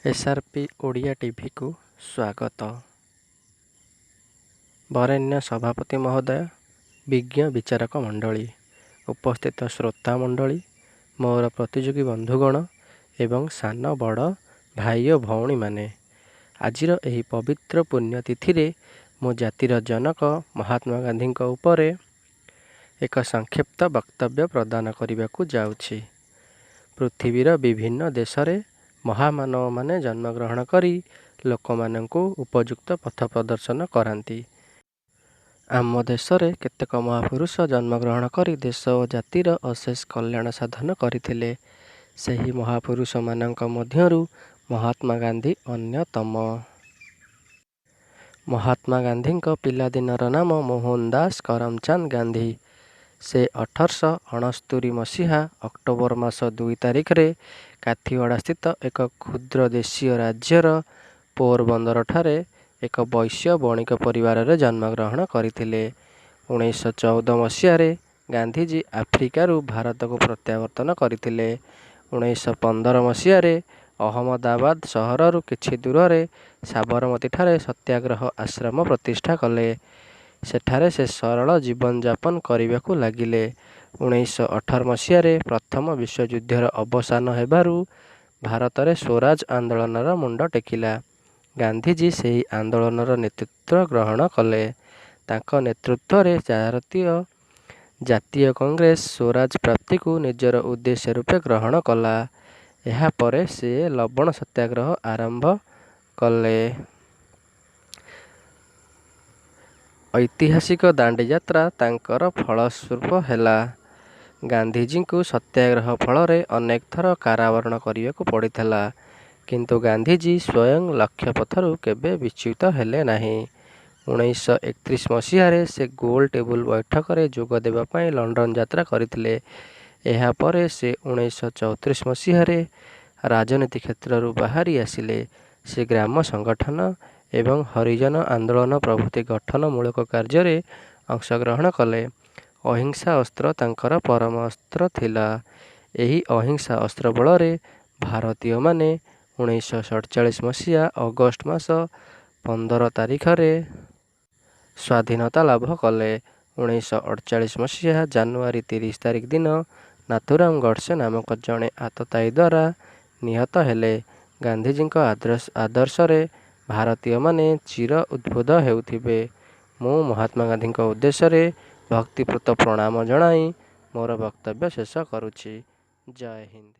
ଏସ୍.ଆର୍.ପି. ଓଡ଼ିଆ ଟିଭିକୁ ସ୍ୱାଗତ। ବରେଣ୍ୟ ସଭାପତି ମହୋଦୟ, ବିଜ୍ଞ ବିଚାରକ ମଣ୍ଡଳୀ, ଉପସ୍ଥିତ ଶ୍ରୋତା ମଣ୍ଡଳୀ, ମୋର ପ୍ରତିଯୋଗୀ ବନ୍ଧୁଗଣ ଏବଂ ସାନ ବଡ଼ ଭାଇ ଓ ଭଉଣୀମାନେ, ଆଜିର ଏହି ପବିତ୍ର ପୁଣ୍ୟତିଥିରେ ମୁଁ ଜାତିର ଜନକ ମହାତ୍ମା ଗାନ୍ଧୀଙ୍କ ଉପରେ ଏକ ସଂକ୍ଷିପ୍ତ ବକ୍ତବ୍ୟ ପ୍ରଦାନ କରିବାକୁ ଯାଉଛି। ପୃଥିବୀର ବିଭିନ୍ନ ଦେଶରେ ମହାମାନବମାନେ ଜନ୍ମଗ୍ରହଣ କରି ଲୋକମାନଙ୍କୁ ଉପଯୁକ୍ତ ପଥ ପ୍ରଦର୍ଶନ କରାନ୍ତି। ଆମ ଦେଶରେ କେତେକ ମହାପୁରୁଷ ଜନ୍ମଗ୍ରହଣ କରି ଦେଶ ଓ ଜାତିର ଅଶେଷ କଲ୍ୟାଣ ସାଧନ କରିଥିଲେ। ସେହି ମହାପୁରୁଷମାନଙ୍କ ମଧ୍ୟରୁ ମହାତ୍ମା ଗାନ୍ଧୀ ଅନ୍ୟତମ। ମହାତ୍ମା ଗାନ୍ଧୀଙ୍କ ପିଲାଦିନର ନାମ ମୋହନଦାସ କରମଚାନ୍ଦ ଗାନ୍ଧୀ। ସେ 1869 ମସିହା ଅକ୍ଟୋବର ମାସ 2 ତାରିଖରେ କାଥିଆୱାଡ଼ସ୍ଥିତ ଏକ କ୍ଷୁଦ୍ର ଦେଶୀୟ ରାଜ୍ୟର ପୋରବନ୍ଦରଠାରେ ଏକ ବୈଶ୍ୟ ବଣିକ ପରିବାରରେ ଜନ୍ମଗ୍ରହଣ କରିଥିଲେ। 1914 ମସିହାରେ ଗାନ୍ଧିଜୀ ଆଫ୍ରିକାରୁ ଭାରତକୁ ପ୍ରତ୍ୟାବର୍ତ୍ତନ କରିଥିଲେ। 1915 ମସିହାରେ ଅହମଦାବାଦ ସହରରୁ କିଛି ଦୂରରେ ସାବରମତୀଠାରେ ସତ୍ୟାଗ୍ରହ ଆଶ୍ରମ ପ୍ରତିଷ୍ଠା କଲେ। ସେଠାରେ ସେ ସରଳ ଜୀବନଯାପନ କରିବାକୁ ଲାଗିଲେ। 1918 ମସିହାରେ ପ୍ରଥମ ବିଶ୍ୱଯୁଦ୍ଧର ଅବସାନ ହେବାରୁ ଭାରତରେ ସ୍ୱରାଜ ଆନ୍ଦୋଳନର ମୁଣ୍ଡ ଟେକିଲା। ଗାନ୍ଧିଜୀ ସେହି ଆନ୍ଦୋଳନର ନେତୃତ୍ୱ ଗ୍ରହଣ କଲେ। ତାଙ୍କ ନେତୃତ୍ୱରେ ଭାରତୀୟ ଜାତୀୟ କଂଗ୍ରେସ ସ୍ୱରାଜ ପ୍ରାପ୍ତିକୁ ନିଜର ଉଦ୍ଦେଶ୍ୟ ରୂପେ ଗ୍ରହଣ କଲା। ଏହାପରେ ସେ ଲବଣ ସତ୍ୟାଗ୍ରହ ଆରମ୍ଭ କଲେ। ଐତିହାସିକ ଦାଣ୍ଡିଯାତ୍ରା ତାଙ୍କର ଫଳସ୍ୱରୂପ ହେଲା। ଗାନ୍ଧିଜୀଙ୍କୁ ସତ୍ୟାଗ୍ରହ ଫଳରେ ଅନେକ ଥର କାରାବରଣ କରିବାକୁ ପଡ଼ିଥିଲା। କିନ୍ତୁ ଗାନ୍ଧିଜୀ ସ୍ୱୟଂ ଲକ୍ଷ୍ୟପଥରୁ କେବେ ବିଚ୍ୟୁତ ହେଲେ ନାହିଁ। 1931 ମସିହାରେ ସେ ଗୋଲ ଟେବୁଲ ବୈଠକରେ ଯୋଗ ଦେବା ପାଇଁ ଲଣ୍ଡନ ଯାତ୍ରା କରିଥିଲେ। ଏହାପରେ ସେ 1934 ମସିହାରେ ରାଜନୀତି କ୍ଷେତ୍ରରୁ ବାହାରି ଆସିଲେ। ସେ ଗ୍ରାମ ସଂଗଠନ ଏବଂ ହରିଜନ ଆନ୍ଦୋଳନ ପ୍ରଭୃତି ଗଠନମୂଳକ କାର୍ଯ୍ୟରେ ଅଂଶଗ୍ରହଣ କଲେ। ଅହିଂସା ଅସ୍ତ୍ର ତାଙ୍କର ପରମ ଅସ୍ତ୍ର ଥିଲା। ଏହି ଅହିଂସା ଅସ୍ତ୍ର ବଳରେ ଭାରତୀୟମାନେ 1947 ମସିହା ଅଗଷ୍ଟ ମାସ 15 ତାରିଖରେ ସ୍ୱାଧୀନତା ଲାଭ କଲେ। 1948 ମସିହା ଜାନୁଆରୀ 30 ତାରିଖ ଦିନ ନାଥୁରାମ ଗଡ଼ସେ ନାମକ ଜଣେ ଆତତାୟୀ ଦ୍ୱାରା ନିହତ ହେଲେ। ଗାନ୍ଧିଜୀଙ୍କ ଆଦର୍ଶରେ ଭାରତୀୟମାନେ ଚିର ଉଦ୍ବୁଦ୍ଧ ହେଉଥିବେ। ମୁଁ ମହାତ୍ମା ଗାନ୍ଧୀଙ୍କ ଉଦ୍ଦେଶ୍ୟରେ ଭକ୍ତିପୂତ ପ୍ରଣାମ ଜଣାଇ ମୋର ବକ୍ତବ୍ୟ ଶେଷ କରୁଛି। ଜୟ ହିନ୍ଦ।